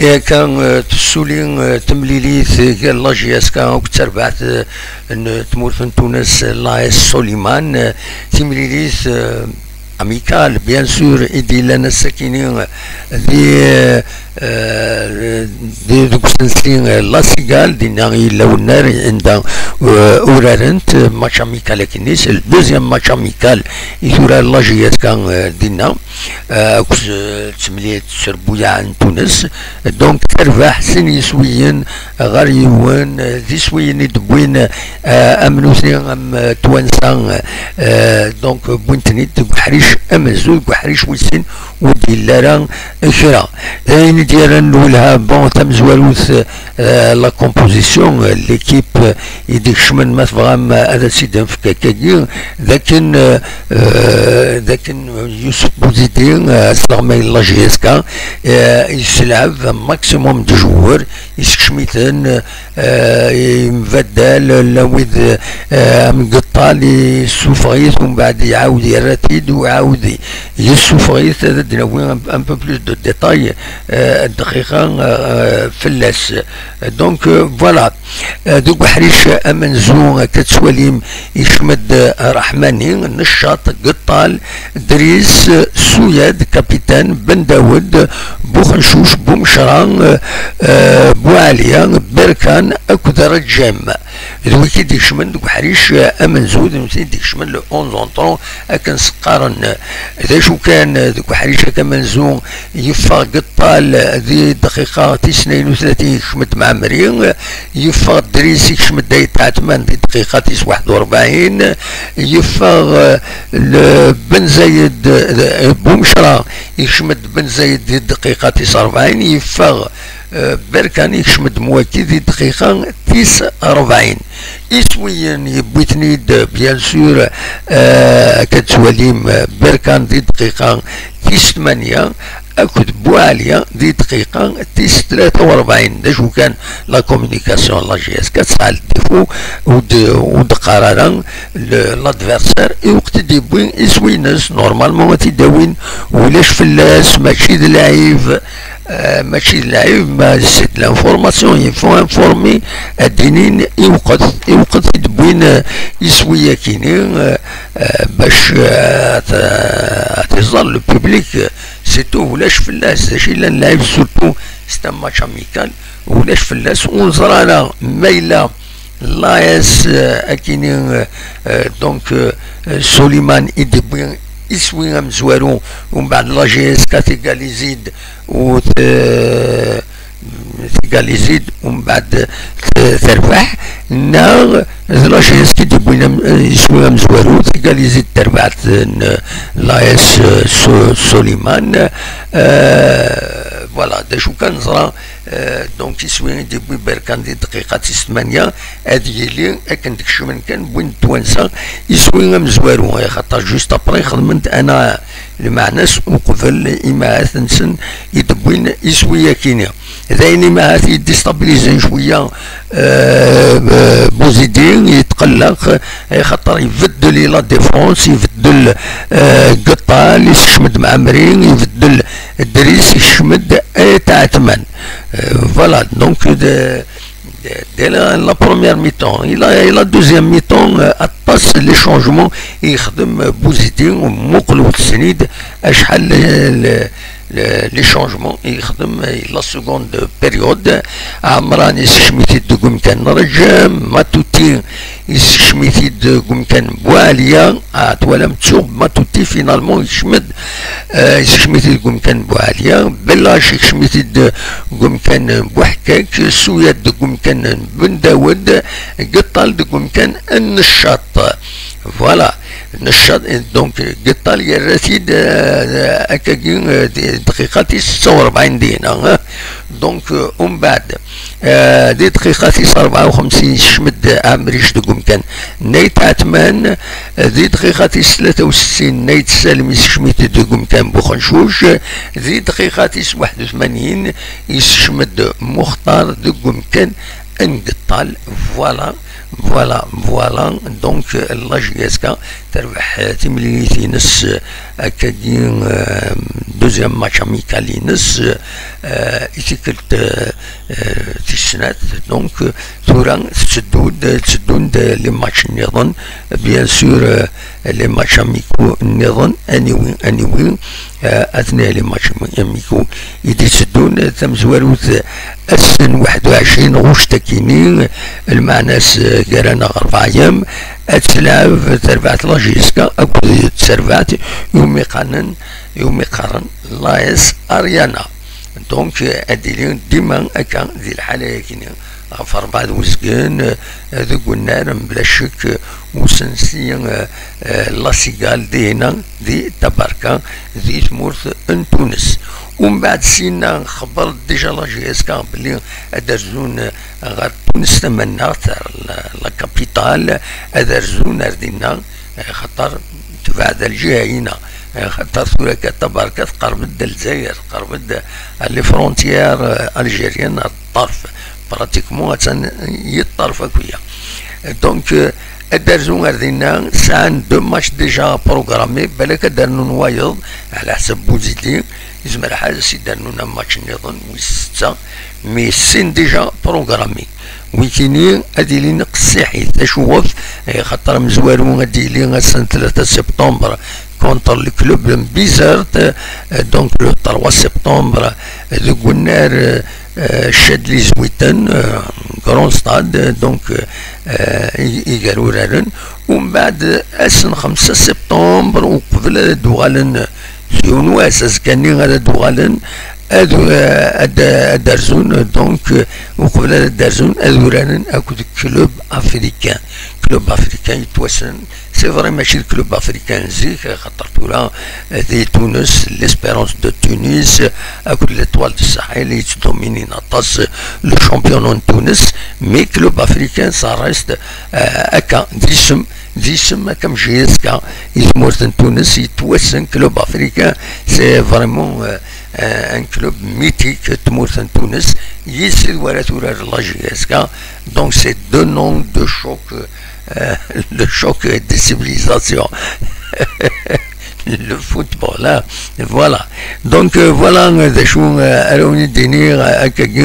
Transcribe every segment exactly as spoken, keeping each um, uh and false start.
Akka, eh, tessuli, eh, temlilit gar la J S K akked terbaɛt, eh, n tmurt n Tunes, eh, l'A S Soliman, eh, timlilit, eh, amicale, bien sûr, i d-yellan ass-akini, eh, di, eh, eh, di, deg usensi, eh, La Cigale, dinna i yella unnar, anda, eh, urarent, eh, match amical akkenni, c'est le deuxième match amical i turar la J S K, eh, dinna. Eh, akked, eh, temlilit s Rbuyaɛ n Tunes. Donc, terbeḥ sin yiswiyen ɣer yiwen, eh, d iswiyen i d-wwin, eh, am nutni, am, eh, twansa, eh, donc, wwin-ten-id deg uḥric amenzu, deg uḥric wis sin ur d-yelli ara kra. D ayen i d-yerran lwelha, bon, tamezwarut, eh, la composition, eh, l'équipe, eh, i d-ikecmen, ma tebɣam, eh, ad as-id-nefk akkagi, d akken, eh, eh, d akken Yusef Bouzidi, eh, asleɣmay n la J S K, eh, yeslɛeb maximum de joueurs, yessekcem-iten, eh, yembaddal, la wid, eh, am Geṭṭal, yessufeɣ-it, umbeɛd iɛawed yerra-t-id, uɛawed yessufeɣ-it, ad d-nawi un, un peu plus de détails, eh, dqiqa, eh, fell-as. Donc, eh, voilà. Eh, deg uḥric amenzu, akka tettwalim, ikcem-d, eh, Raḥmani, Neccaṭ, Geṭṭal, Dris, Suyad, Kapitan, Ben Dawed, Buxencuc, Bumecra, eh, eh, Buɛaliya, Berkan akked Reǧem. D wigi i d-ikecmen deg uḥric, eh, amenzu, d nutni i d-ikecmen le onze entrant, akken s-qqaren. D acu kan, eh, deg uḥric-agi amenzu, yeffeɣ Geṭṭal, eh, di dqiqa tis tnayen u tlatin, yekcem-d Mɛemmri, eh, yeffeɣ Dris, yekcem-d Ayt Ɛetman di dqiqa tis waḥed u rebɛin, yeffeɣ, eh, le-, Ben Zayed, eh, Bumecra, yekcem-d Ben Zayed di dqiqa tis rebɛin, yeffeɣ, eh, Berkan, yekcem-d Mwaki di dqiqa tis rebɛin. Iswiyen yewwi-ten-id, bien sûr, eh, akka tettwalim, eh, Berkan di dqiqa tis tmanya, akked Buɛaliya di dqiqa tis tlata u rebɛin. D acu kan, la communication, la J S K tesɛa le défaut ur d-, ur d-qqar ara le-, l'adversaire i weqt i d-yewwi iswi-ines. Normalement ad t-id-awin, ulac fell-as, mačči d lɛib, eh, mačči d lɛib, ma c'est de l'information, il faut informer, ad d-inin i weqt, i weqt i d-wwin, eh, iswi-yakini, eh, eh, bac, eh, ad, ad iẓer le public, eh, c'est tout, ulac fell-as. D acu yellan lɛib, surtout c'est un match amical, ulac fell-as. Ur neẓra ara ma yella l'A S, eh, akini, eh, eh, donc, eh, Soliman i d-yewwi iswi amezwaru, umbeɛd la J S K tegalizi-d u t-, tegalizi-d, umbeɛd t-, terbeḥ, neɣ d la J S K i d-yewwin am-, iswi amezwaru, tegalizi-d terbaɛt n l'A S, eh, So-, Soliman. Eh, voilà, d acu kan neẓra, eh, donc iswi i d-yewwi Berkan di dqiqa tis tmanya, ad yili akken d-kecmen kan, wwin-d twansa iswi amezwaru, axaṭer juste après xedmen-d ana lmeɛna-s uqbel imahat-nsen i d-wwin iswi-yakini. D ayen imahat yeddistabilizin cwiya, eh, Bouzidi, yetqelleq, axaṭer ibeddel i la défense, ibeddel, eh, Geṭṭal, yessekcem-d Mɛemmri, ibeddel Dris, yekcem-d Ayt Ɛetman. Eh, voilà, donc, de, de, dès la, la première mi-temps. Et la, et la deuxième mi-temps, euh, aṭas les changements i yexdem Bouzidi, muqel ur tesnid acḥal le, le, le, les changements i yexdem, euh, la seconde période. Ɛemran yessekcem-it-id deg umkan n Reǧem, Matuti yessekcem-it-id deg umkan n Buɛaliya. Ah, twalam, ttuɣ Matuti finalement yekcem-d, euh, yessekcem-it-id deg umkan n Buɛaliya. Bellac yekcem-it-id deg umkan n Buḥkak, Suyad deg umkan n Ben Dawed, Geṭṭal deg umkan n Neccaṭ. Voilà, Neccaṭ, donc Geṭṭal yerra-t-id, euh, akkagi, euh, di dqiqa tis setta u rebɛin dinna, hein. Donc, euh, umbeɛd, euh, di dqiqa tis rebɛa u xemsin yekcem-d Ɛemric deg umkan n Ayt Ɛetman, euh, di dqiqa tis tlata u settin Ayt Salem yessekcem-it-id deg umkan n Buxencuc, di dqiqa tis waḥed u tmanyin yessekcem-d Muxtar deg umkan n Geṭṭal. Voilà, voilà, voilà. Donc, euh, la J S K terbeḥ, euh, timlilit-ines, euh, akkagi, euh, deuxième match amical-ines, euh, i tikkelt, euh, euh, tis snat. Donc, euh, tura tetteddu-d, tteddun-d les matchs nniḍen, bien sûr, euh, les matchs amicaux nniḍen, anyway, anyway, euh, atni les matchs amicaux i d-itteddun, tamezwarut ass n waḥed u ɛecrin ɣuct akini, lmeɛna-s, euh, gar-aneɣ rebɛa yam, ad telɛeb terbaɛt la J S K akked terbaɛt iwumi qqaren, iwumi qqaren l'A S Ariana. Donc, euh, ad d-ili dima akka di lḥala-yakini ɣef rebɛa d uzgen, euh, deg unnar, mebla ccek, euh, usensi, euh, euh, La Cigale, dihina di Tabarka, di tmurt n Tunes. Umbeɛd sinna xebbret déjà la J S K belli ad rzun, euh, ɣer Tunes tamannaɣt, ar la, la capitale, ad rzun ar dinna, eh, xaṭer tebɛed ar lǧiha-ina, eh, xaṭer tura akka Tabarka tqerreb-d ar Lezzayer, tqerreb-d ar les frontières, eh, algériennes, ar ṭṭerf, pratiquement attan i ṭṭerf akk-ya. Donc, eh, ad d-rzu ar dinna, sɛan deux matchs déjà programmés, balak ad d-rnun wayeḍ, ɛla ḥsab Buzidi, yezmer ḥaz ad s-id-rnun am match nniḍen, wis setta, mais sin déjà programmés. Wikini ad ilin qessiḥit, acuɣef? Eh, xaṭer amezwaru ad yili ass n tlata septembre contre le club n Bizert, eh, donc le trois septembre, eh, deg unnar, eh, eh, Chadli Zwiten, eh, Grand Stade, eh, donc, eh, i, i gar uraren. Umbeɛd ass n xemsa septembre, uqbel ad d-uɣalen s yiwen wass, azekka-nni ara d-uɣalen, ad, ad, ad d-rzun, donc, uqbel ara d-rzun, ad uraren akked club africain. Club africain yettwassen, c'est vrai, mačči d club africain n zik, xaṭer tura, eh, di Tunes, l'Espérance de Tunis, akked l'Étoile du Sahel, yettdominin aṭas le championnat n Tunes, mais club africain, ça reste, eh, akka, d isem, d isem akka am J S K, i tmurt n Tunes, yettwassen club africain, c'est vraiment, euh, euh, un club mythique n tmurt n Tunes, yis-s i d wara turar la J S K, donc c'est deux noms de choc, euh, le choc des civilisations. Le football, hein. Voilà. Donc, euh, voilà, euh, d acu, euh, ara wen-id-iniɣ, euh, akkagi,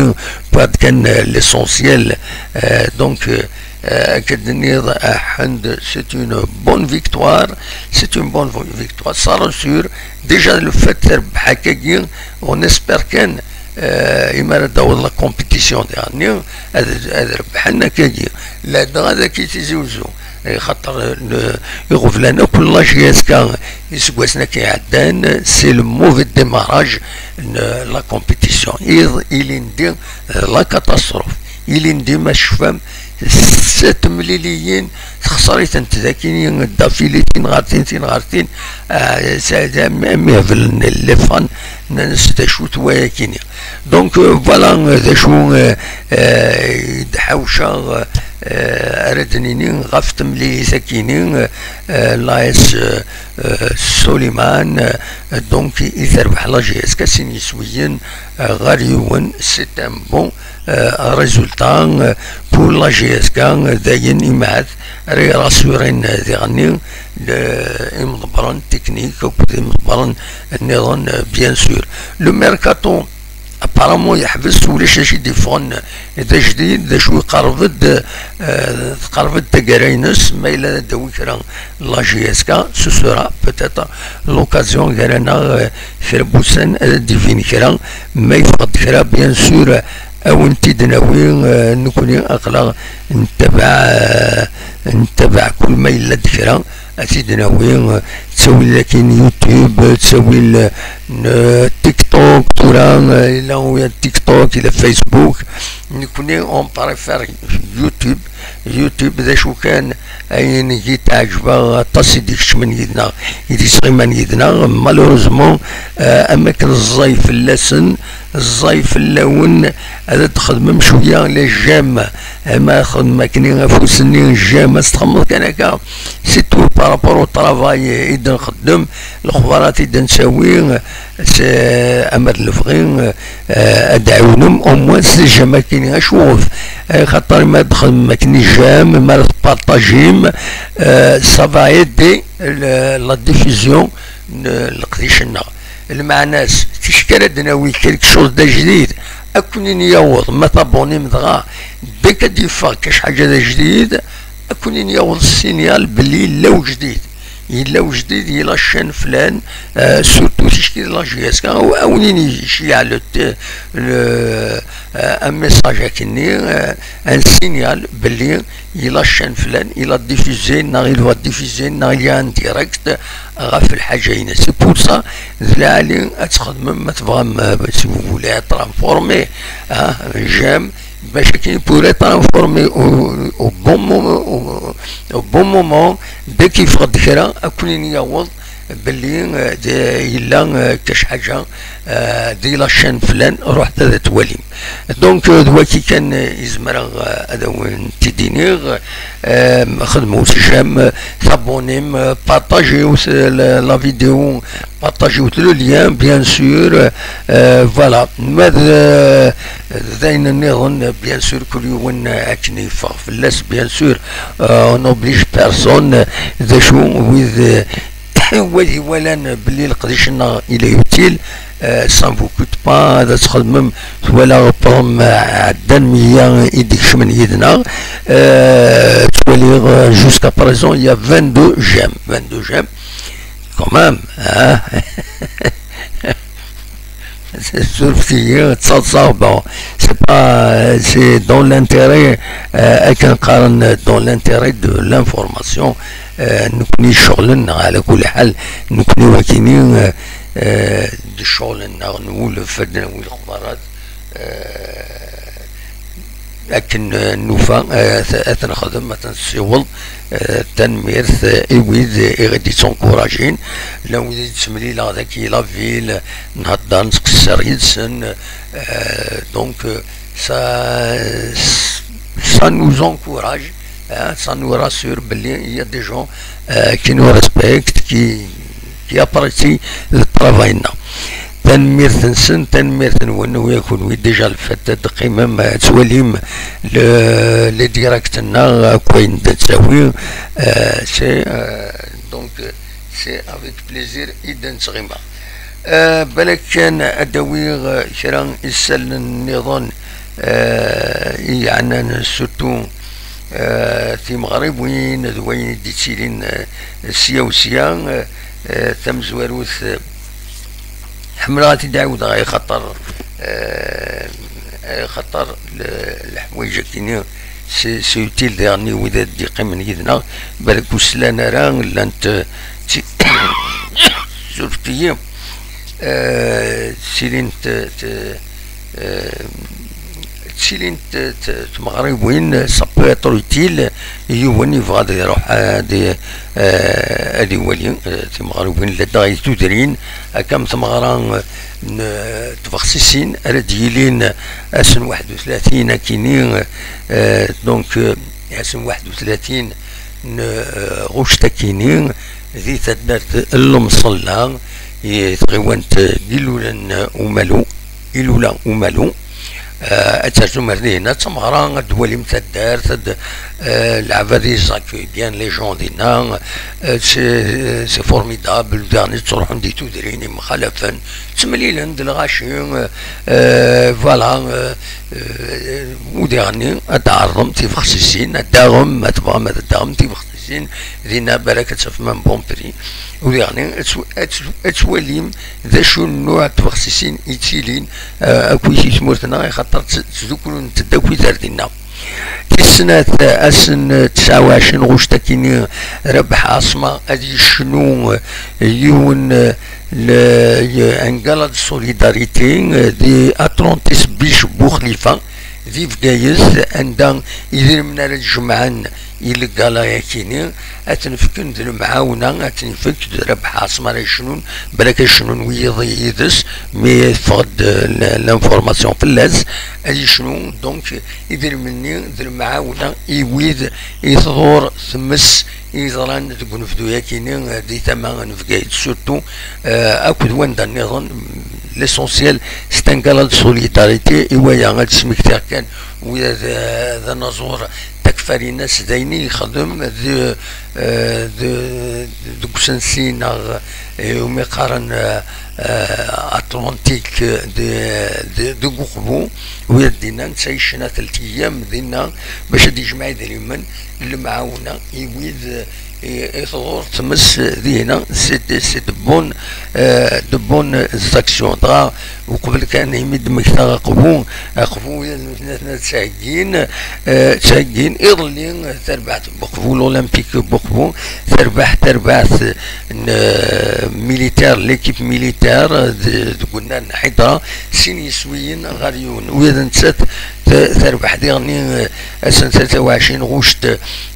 pas de kan, euh, l'essentiel. Euh, donc, euh, euh, akken d-tenniḍ, euh, Ḥend, c'est une bonne victoire. C'est une bonne vo-, victoire, ça rassure. Déjà, le fait de terbeḥ akkagi, on espère kan, euh, imi ara d-taweḍ la compétition dernière, ad, ad rebḥen akkagi. Ladɣa d akka i Tizi Uzzu. Eh, xaṭer, eh, le, iɣeblan akk n la J S K iseggasen akka iɛeddan, c'est le mauvais démarrage n la compétition. Iḍ ilindi, eh, la catastrophe. Ilindi, ma tecfam, s temliliyin, texṣer-itent dagi, d'affilée, tin ɣer tin, tin ɣer tin, eh, s-, am, am iheblen, les fans, nnan-as d acu-t wayakini. Donc, euh, voilà, euh, d acu, euh, euh, i d-ḥawceɣ, euh, ara d-nini ɣef temlilit-akini, euh, euh, l'A S, euh, euh, Soliman, euh, donc, i terbeḥ la J S K sin yiswiyen, euh, ɣer yiwen, c'est un bon, euh, résultat, euh, pour la J S K, euh, dayen imahat ara irassurin, euh, diɣenni, le, imḍebbren technique akked imḍebbren nniḍen, euh, bien sûr. Le mercato, apparemment, yeḥbes, ulac acu i d-yeffɣen d ajdid, d acu iqerreb-d, euh, tqerreb-d taggara-ines, ma yella ad d-tawi kra la J S K, ce sera peut-être l'occasion gar-aneɣ, euh, kra n wussan ad d-ibin kra, ma yeffeɣ-d kra, bien sûr, ad wen-t-id-nawi, euh, nekkni aql-aɣ nettabaɛ, euh, nettabaɛ kul ma yella-d kra, ad t-id-nawi, euh, ttawil dakin YouTube, ttawil, euh, n, euh, TikTok, tura, euh, yella uya TikTok, yella Facebook. Nekkni, on préfère YouTube. YouTube, d acu kan, ayen i teɛǧeb-aɣ aṭas i d-ikecmen yid-neɣ, i d-yesɣiman yid-neɣ. Malheureusement, euh, am akken ẓẓay fell-asen, ẓẓay fell-awen, ad d-txedmem cwiya les j'aime, ama xedmem akken afus-nni j'aime, ad s-txedmeḍ kan akka, c'est tout par rapport au travail i d-nxeddem, lexbarat i d-nettawi, s-, ama d lebɣi, euh, ad d-ɛiwnem au moins s les j'aime akini. Acuɣef? Eh, xaṭer ma d-txedmem akken j'aime, ma d-tpartajim, euh, ça va aider le, la diffusion n leqdic-nneɣ. Lmeɛna-s, ticki ara d-nawi quelque chose d ajdid, ad ken-in-yaweḍ, ma tabonnim dɣa, deg ad d-yeffeɣ kac ḥaǧa d ajdid, ad ken-in-yaweḍ ssinyal belli yella ujdid. Yella ujdid, yella ccan flan, euh, surtout ticki d la J S K, aw-, ad wen-in-iceyyeɛ le, le, euh, un message akkenni, euh, un signal belli yella ccan flan, yella diffusé, neɣ il va diffusé, neɣ il y a un direct ɣef lḥaǧa-ines. C'est pour ça, d lɛali ad txedmem, ma tebɣam, euh, si vous voulez être informé, hein, j'aime, bac akken pour être informé au, au bon moment, au, au bon moment, dès qu'il faut kra, ad ken-in-yaweḍ belli, euh, d-, yella, euh, kac ḥaǧa, euh, di la chaîne flan, ruḥet ad twalim. Donc, euh, d waki kan, euh, i zemreɣ, euh, ad awen-t-id-iniɣ. Euh, xedmut j'aime, euh, tabonnim, euh, partagez la, la vidéo, partagez le lien, bien sûr. Euh, voilà. Ma d, euh, d ayen nniḍen, bien sûr, kul yiwen, euh, akken yeffeɣ fell-as, bien sûr, euh, on n'oblige personne, euh, d acu, wid, euh, wid iwalan belli leqdic-nneɣ il est utile, euh, ça ne vous coûte pas, ad txedmem, twala, euh, ɛeddan meyya i d-ikecmen yid-neɣ, euh, ttwaliɣ, euh, jusqu'à présent, il y a vingt-deux j'aime, vingt-deux j'aime, quand même, hein. Surfet-iyi, ttaḍsaɣ, bon, c'est pas, euh, c'est dans l'intérêt, euh, akken qqaren, dans l'intérêt de l'information, euh, nekkni ccɣel-nneɣ, ɛla kulli ḥal, nekkni wakini, euh, euh, d ccɣel-nneɣ, nwulef ad d-nawi lexbarat, euh, akken, euh, nufa, euh, ad t-, ad t-nexdem, ad t-nessiweḍ. Euh, tanemmirt, euh, i wid, euh, i ɣ-d-yettunkurajin, llan wid i d-ttemlileɣ daki la ville, nhedder, nettqessir yid-sen, euh, donc, euh, ça, ça nous encourage, hein, ça nous rassure belli il y a des gens, euh, qui nous respectent, qui, qui apprécient le travail-nneɣ. Tanemmirt-nsen, tanemmirt-nwen, ula d kunwi, déjà le fait ad d-teqqimem, euh, ad twalim le, les directs-nneɣ, akk ayen d-nettawi, euh, c'est, euh, donc, euh, c'est avec plaisir i d-nettɣima. Euh, balak kan ad d-awiɣ, euh, kra isallen nniḍen, euh, i yeɛnan surtout, euh, timeɣriwin d wayen i d-yettilin, euh, sya u sya, euh, euh, tamezwarut, euh, ḥemmleɣ ad t-id-ɛiwdeɣ, ay xaṭer, euh, ay xaṭer le-, leḥwayeǧ-akini, c'est, c'est utile daɣen i wid ad d-yeqqimen yid-neɣ, balak ur slan ara, llant, euh, ti-, surfet-iyi, euh, ttilint, euh, t-, euh, ttilint, euh, t-, tmeɣriwin, ça peut être utile, yiwen yebɣa ad iruḥ ad, euh, ad iwali, euh, timeɣriwin, ladɣa i tudrin, akka am tmeɣra, euh, n, euh, tbexsisin, ara d-yilin ass n waḥed u tlatin akini, euh, donc, euh, ass n waḥed u tlatin n, euh, ɣuct akini, di taddart n Lemṣella, i tɣiwant n Ilulan Umalu, Ilula Umalu. Euh, ad terzum ar dihin, ad tmeɣra, ad d-twalim taddart, ad, euh, leɛbad ils accueillent bien les gens dinna, euh, c'est, c'est formidable, daɣen ttruḥun di tudrin yemxalafen, ttemlilen-d lɣaci, euh, euh, voilà, euh, euh, u diɣen ad tɛerḍem tibexsisin, ad d-taɣem, ma tebɣam ad d-taɣem tibexsisin, dinna balak ad tafem un bon prix. U diɣen ad tw-, ad tw-, ad twalim d acu n nnuɛ n tbexsisin yettilin, eh, akk i tmurt-nneɣ, axaṭer tt-, ttdukrun-tent akk i tardin-nneɣ. Tis snat, ass n tesɛa u ɛecrin ɣuct akini, Rabeḥ Ɛaṣma ad yecnu, eh, yiwen, eh, le, y-, un gala de solidarité, eh, di Atlantis Beach Buxlifa, di Bgayet, anda idrimen ara d-jemɛen i lgala-yakini, ad ten-fken d lemɛawna, ad ten-ifek d Rabeḥ Ɛaṣma ara yecnun, balak ad cnun wiyiḍ yid-s, mi teffeɣ-d, euh, l-, l'information fell-as, ad yecnu, donc, idrimen-nni d lemɛawna i wid i tḍur tmes i yeḍran deg unebdu-yakini, euh, di tama n Bgayet, surtout, euh, akked wanda nniḍen, l'essentiel, c'est un gala de solidarité, i waya ad d-smektiɣ kan, wid d, d anaẓur takfarinas d ayen i yexdem d, eh, d, deg usensi neɣ, eh, umi qqaren, eh, eh, Atlantique de, de, deg Uqbu, u ad dinna netta yecna telt eyyam dinna bac ad yejmeɛ idrimen, lemɛawna i wid, eh, i, i tḍur tmes dihna, c'est, c'est de bonnes, euh, de bonnes actions. Dɣa, uqbel kan imi d-mmektaɣ aqbu, aqbu ula d nutni atna ttɛeggin, euh, ttɛeggin iḍelli, euh, tarbaɛt n Uqbu, l'Olympique n Uqbu, terbeḥ tarbaɛt n, euh, militaire, l'équipe militaire, euh, de, deg unnar n Ḥidra, sin yiswiyen ɣer yiwen. Ula d nettat t-, terbeḥ diɣen, euh, ass n tlata u ɛecrin ɣuct,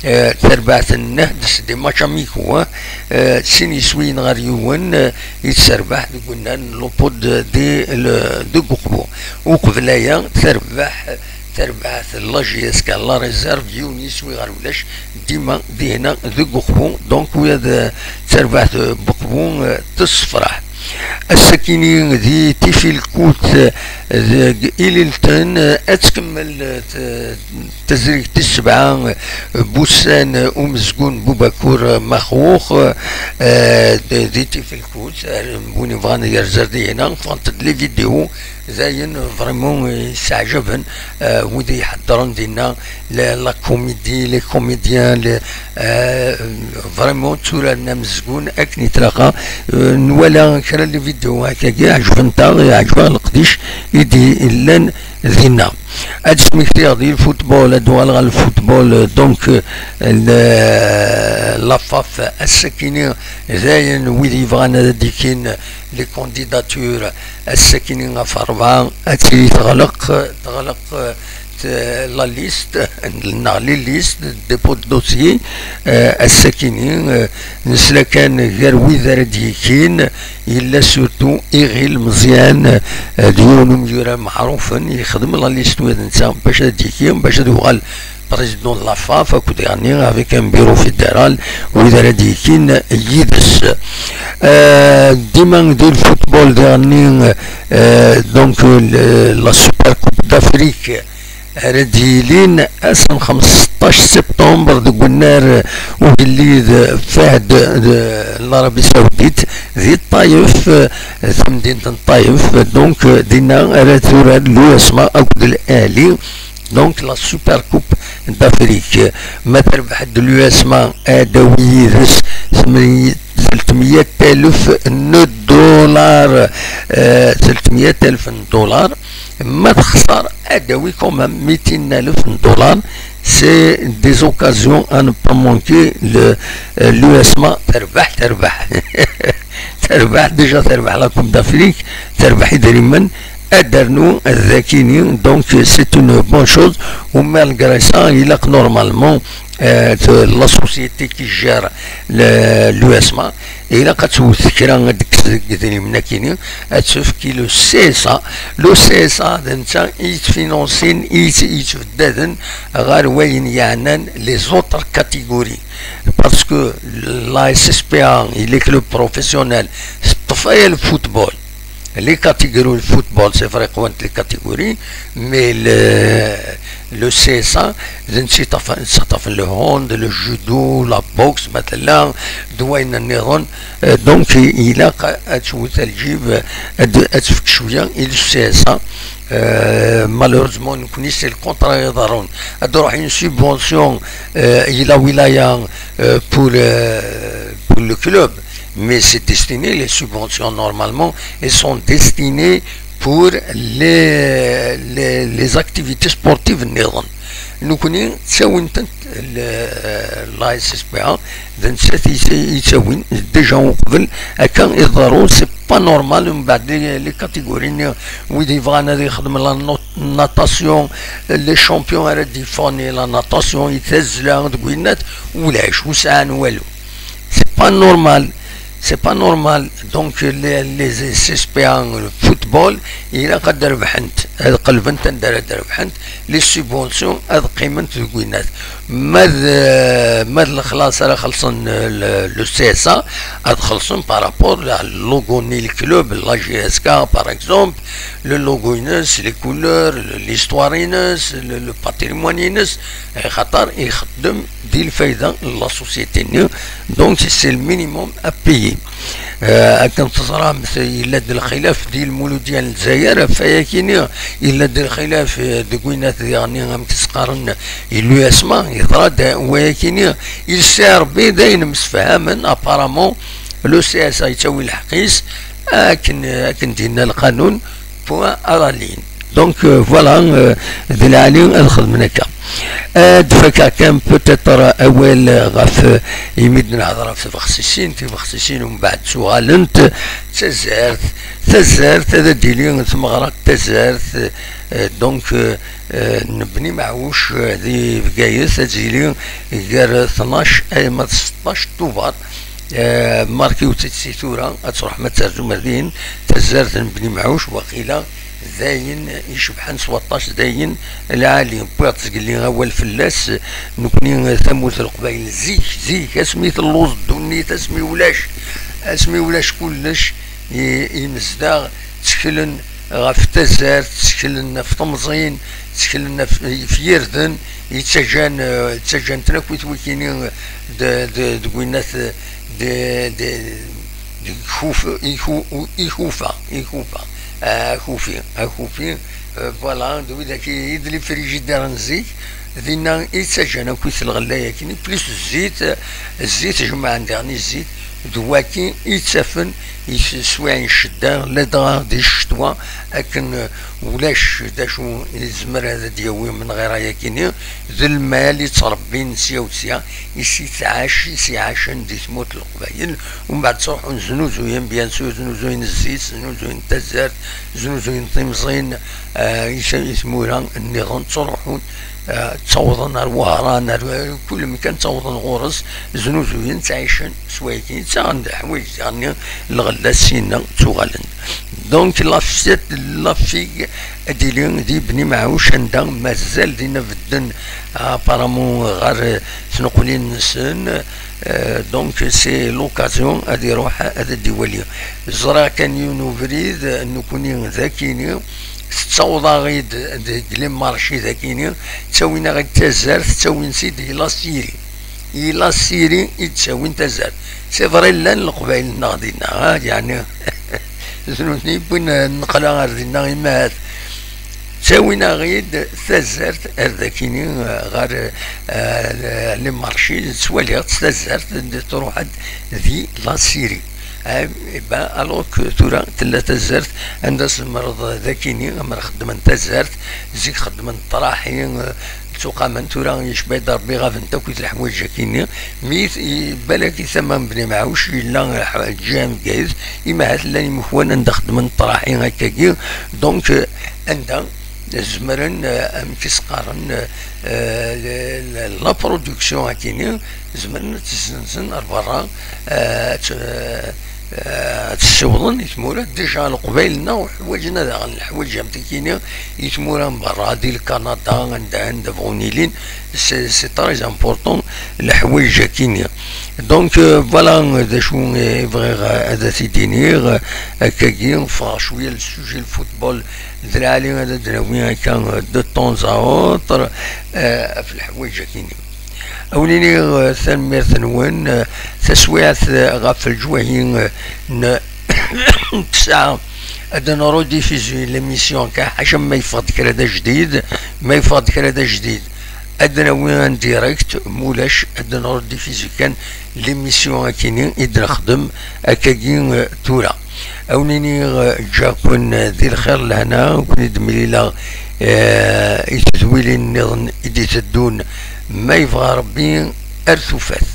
eh, tarbaɛt n Nehd, c'est des matchs amicaux, hein. Eh, sin yiswiyen ɣer yiwen, eh, i terbeḥ deg unnar n l'Oppo de, de, le, de Uqbu. Uqbel aya, terbeḥ, terbeḥ la J S K, la réserve, yiwen yiswi ɣer ulac, dima dihna deg Uqbu. Donc, ula d terbaɛt n Uqbu, eh, tessefraḥ. Ass-akini di Tifilkut deg Ililten, ad tkemmel t-, tazrigt tis sebɛa n wussan umezgun Bubakur Maxux, eh, di, di Tifilkut, eh, win yebɣan yerza ar dihina, ffɣent-d les vidéos, d ayen vraiment yesseɛjaben, eh, wid iḥeddren dinna, la, la comédie, les comédiens, les, euh, vraiment tturaren amezgun akken i tlaqi. Euh, nwala kra n les vidéos hakkagi, ɛejbent-aɣ, yeɛjeb-aɣ leqdic i d-illan dinna. Ad d-smektiɣ di lfutbol, ad d-uɣaleɣ ɣer lfutbol, euh, donc, euh, le, la faf, ass-akini, dayen wid yebɣan ad d-ikin les candidatures, ass-akini ɣef rebɛa, ad tili teɣleq, teɣleq, euh, la liste, neɣ les listes de dépôt de dossier, euh, ass-akini, euh, nesla kan gar wid ara d-yekin, yella surtout Iɣil Meẓyan, euh, d yiwen umyura meɛrufen, yexdem la liste ula d netta bac ad d-yeki, bac ad yuɣal président de la faf, akked yeɛni avec un bureau fédéral, wid ara d-yekin yid-s. Euh, dima di lfutbol diɣenni, euh, donc, le, la Super Coupe d'Afrique, ara d-yilin ass n xmesṭac septembre deg unnar ugellid Fahd de l'Arabie Saoudite di Ṭṭayef, tamdint n Ṭṭayef. Donc, dinna ara turar l'U S M A akked l'Ahli. Donc, la Super Coupe d'Afrique. Ma terbeḥ-d l'U S M A, ad d-tawi yid-s tlettmeyya alef n dollar, euh, tlettmeyya alef n dollar. Ma texṣer, ad d-tawi quand même mitin alef n dollar. C'est des occasions à ne pas manquer. Le, euh, l'U S M A terbeḥ, terbeḥ. Terbeḥ, déjà terbeḥ la Coupe d'Afrique, terbeḥ idrimen, ad d-ternu dakini. Donc, c'est une bonne chose. U malgré ça, ilaq normalement, euh, la société qui gère le, l'U S M A, ilaq ad twet kra, ad d-tekkes deg idrimen-akini, ad tefk i le C S A. Le C S A d netta i yettfinansin, i yett-, i yettbeddaden ɣer wayen yeɛnan les autres catégories. Parce que la S S P A et les clubs professionnels, teṭṭef aya le football. Les catégories de football, c'est vrai, qwant les catégories, mais le, le C S A, d netta yeṭṭafen, yeṭṭafen le hand, le judo, la boxe, ma tella, d wayen nniḍen. Euh, donc, i-, ilaq ad twet lǧib, ad, ad tefk cwiya i le C S A. Euh, malheureusement, nekkni c'est le contraire i iḍerrun. Ad d-ruḥ une subvention, euh, i la wilaya, euh, pour, euh, pour le club. Mais c'est destiné, les subventions normalement, elles sont destinées pour les, les, les activités sportives nniḍen. Nekkni ttawin-tent le, la S S P A, d nettat i, i ttawin, déjà uqbel, akka i ḍerru, c'est pas normal. Mbeɛd les, les catégories-nni, wid yebɣan ad ixdem la not-, natation, les champions ara d-yeffɣen i la natation, i tazzla, deg winnat, ulac, ur sɛan walu. C'est pas normal. C'est pas normal. Donc, les, les S S P A, le football, ilaq ad d-rebḥent, ad qelbent anda ara d-rebḥent, les subventions ad qqiment deg winnat. Ma d, ma d lexlaṣ ara xellṣen le, le C S A, ad xellṣen par rapport à le logo n le club, la J S K par exemple, le logo-ines, les couleurs, le, l'histoire-ines, le, le patrimoine-ines, axaṭer ixeddem di lfayda n la société-nni. Donc c'est le minimum à payer. Euh, akken teẓramt, yella-d lxilaf di Lmuludya n Lezzayer ɣef wayakini, yella-d lxilaf, euh, deg winat diɣen amek s-qqaren, l'USMA, yeḍra-d wayakini, ilsa Rebbi d ayen msefhamen, apparemment le C S A yettawi lḥeqq-is, akken, akken d-yenna lqanun, point à la ligne. Donc, euh, voilà, euh, d lɛali ad xedmen akka. Ad fakeɣ kan peut-être awal ɣef, euh, imi d-nehder ɣef tbexsisin, tibexsisin umbeɛd ttuɣalent d tazart, tazart ad d-tili tmeɣra n tazart, euh, donc, euh, euh, n Bni Maɛuc, euh, di Bgayet, ad d-tili gar tnac alma d seṭṭac Tubeṛ. Eh, markiwet-tt si tura, ad truḥem ad terzum ar din, tazart n Bni Mɛuc, waqila d ayen icebḥen s waṭas, d ayen lɛali. Wwiɣ-d zgelli awal fell-as, nekni tamurt n Leqbayel zik, zik, asmi telluẓ ddunit, asmi ulac, asmi ulac kullec, i-, imezdaɣ tteklen ɣef tazart, tteklen ɣef temẓin, tteklen ɣef, ɣef yirden, yettaǧǧan, eh, ttaǧǧan-ten akk i twikini, d, d, deg winnat, d, d, deg Kuf-, Iku-, Ikufa, Ikufa, Akufi, Akufi, eh, voilà, d widak i, i d les frigidaires n zik, dinna i ttaǧǧan akk i lɣella-yakini, plus zzit, zzit, jemɛen diɣen i zzit, d waki i ttafen i teswiɛin n ccedda, ladɣa di ccetwa, akken, eh, ulac d acu yezmer ad d-yawi menɣir ayakini, d lmal i ttrebbin sya u sya, i s-ittɛac, i s-iɛacen di tmurt n Leqbayel, umbeɛd ttruḥun znuzuyen, bien sûr, znuzuyen zzit, znuzuyen tazart, znuzuyen timẓin, eh, i s-, i tmura nniḍen ttruḥun, eh, ttawḍen ar Wehran, ar, eh, kul mkan ttawḍen ɣur-s, znuzuyen, ttɛicen s wayagi, ttaɣen-d leḥwayeǧ daɣen, lɣella syenna ttuɣalen. Donc, la figue, la figue ad d-tili di Bni Mɛuc, anda mazal dinna bedden, apparemment, ɣer, eh, tneqlin-nsen. Euh, donc, c'est l'occasion ad iruḥ ad d-iwali. Ẓriɣ kan yiwen ubrid, nekkni d akini, tettaweḍ-aɣ-id deg les marchés d akini, ttawin-aɣ-id tazart, ttawin-tt-id i la Syrie. I la Syrie i d-ttawin tazart. C'est vrai, llan Leqbayel-nneɣ dinna, ha, yeɛni, d nutni i yewwin nneqla ar dinna, imahat. Ttawin-aɣ-id tazart ar dakini, ɣer, eh, les marchés, ttwaliɣ-tt tazart, truḥ-d di la Syrie. Eh ben, alors que tura tella tazart anda tzemreḍ d akini, amer xeddmen tazart, zik xeddmen ṭraḥi, eh, ttuqamen, tura yecba-d Rebbi ɣabent akk leḥwayeǧ akini. Mi t-, i-, balak i tama n Bni Mɛuc yella lḥwa-, lǧiha n Bgayet, imahat llan imekwan anda xeddmen ṭraḥi akkagi. Donc, eh, anda zemren, eh, amek i s-qqaren, eh, eh, le, le, la production akini, zemren ad tt-ssenzen ar berra, eh, ad tt-, eh, ad tt-ssiwḍen i tmura. Déjà Leqbayel-nneɣ ḥwaǧen ad aɣen leḥwayeǧ am tikini i tmura n berra, di Lkanada, anda, anda bɣun ilin, c'est, c'est très important leḥwayeǧ akini. Donc, euh, voilà, d acu i bɣiɣ ad t-id-iniɣ, akkagi, ffɣeɣ cwiya le sujet le football, d lɛali ad d-nawi akka, euh, de temps à autre, euh, ɣef leḥwayeǧ akini. Ad wen-iniɣ, euh, tanemmirt-nwen, euh, taswiɛt, euh, ɣef leǧwahi, euh, n ttesɛa, ad nrudiffizi l'émission akka, ḥaca ma yeffeɣ-d kra d ajdid, ma yeffeɣ-d kra d ajdid, ad nawi en direct, mulac, ad nrudiffizi kan l'émission akini i d-nexdem akkagi, euh, tura. Ad wen-iniɣ, euh, ǧǧaɣ-ken, euh, di lxir lehna, ad ken-id-mlileɣ, euh, i tedwilin nniḍen i d-iteddun, ma yebɣa Rebbi, ar tufat.